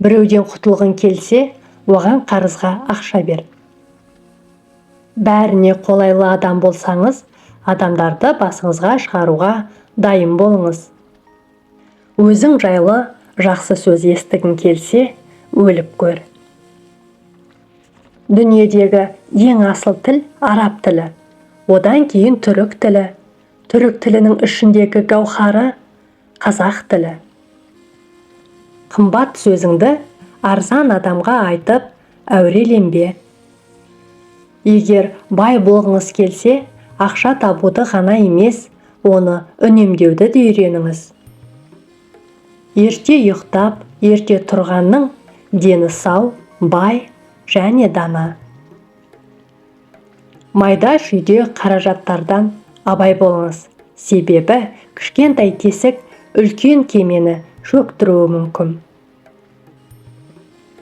Біреуден құтылғың келсе, оған қарызға ақша бер. Бәріне қолайлы адам болсаңыз, адамдарды басыңызға шығаруға дайын болыңыз. Өзің жайлы жақсы сөз естігің келсе, өліп көр. Дүниедегі ең асыл тіл – араб тілі, одан кейін түрік тілі, түрік тілінің ішіндегі гауһары – қазақ тілі. Қымбат сөзіңді арзан адамға айтып әуреленбе. Егер бай болғыңыз келсе, ақша табуды ғана емес, оны үнемдеуді де үйреніңіз. Ерте ұйықтап, ерте тұрғанның дені сау, бай және дана. Майда шүйде қаражаттардан абай болыңыз, себебі кішкентай тесік үлкен кемені шөктіруі мүмкін.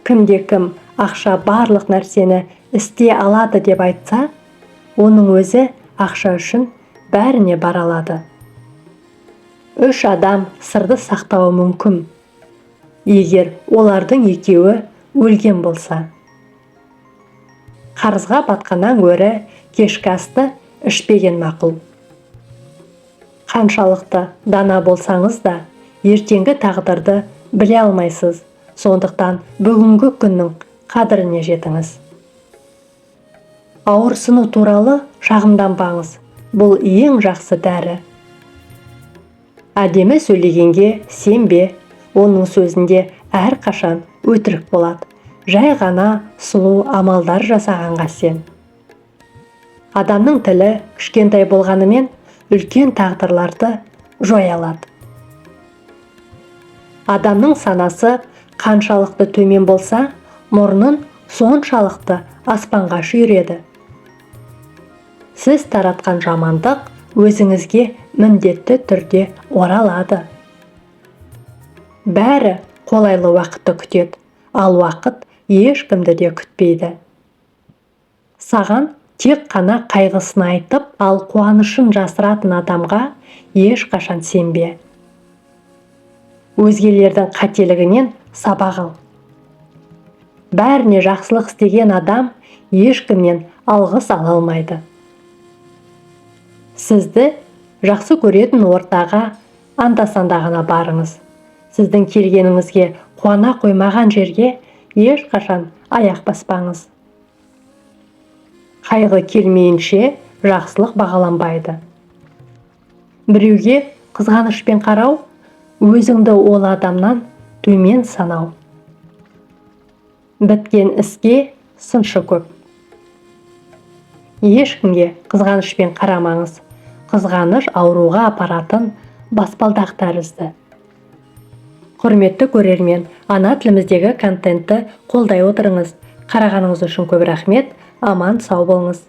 Кімде кім ақша барлық нәрсені істей алады деп айтса, оның өзі ақша үшін бәріне бара алады. Үш адам сырды сақтауы мүмкін, егер олардың екеуі өлген болса. Қарызға батқаннан гөрі кешкі асты ішпеген мақұл. Қаншалықты дана болсаңыз да, ертеңгі тағдырды біле алмайсыз, сондықтан бүгінгі күннің қадіріне жетіңіз. Ауырсыну туралы шағымданбаңыз, бұл ең жақсы дәрі. Әдемі сөйлегенге сенбе, оның сөзінде әрқашан өтірік болады. Жай ғана сұлу амалдар жасағанға сен. Адамның тілі кішкентай болғанымен, үлкен тағдырларды жоя алады. Адамның санасы қаншалықты төмен болса, мұрнын соншалықты аспанға шүйіреді. Сіз таратқан жамандық өзіңізге міндетті түрде оралады. Бәрі қолайлы уақытты күтеді, ал уақыт ешкімді де күтпейді. Саған тек қана қайғысын айтып, ал қуанышын жасыратын адамға ешқашан сенбе. Өзгелердің қателігінен сабақ ал. Бәріне жақсылық істеген адам ешкімнен алғыс ала алмайды. Сізді жақсы көретін ортаға анда-санда ғана барыңыз. Сіздің келгеніңізге қуана қоймаған жерге ешқашан аяқ баспаңыз. Қайғы келмейінше, жақсылық бағаланбайды. Біреуге қызғанышпен қарау – өзіңді ол адамнан төмен санау. Біткен іске сыншы көп. Ешкімге қызғанышпен қарамаңыз, қызғаныш ауруға апаратын баспалдақ тәрізді. Құрметті көрермен, ана тіліміздегі контентті қолдай отырыңыз. Қарағаныңыз үшін көп рахмет, аман сау болыңыз.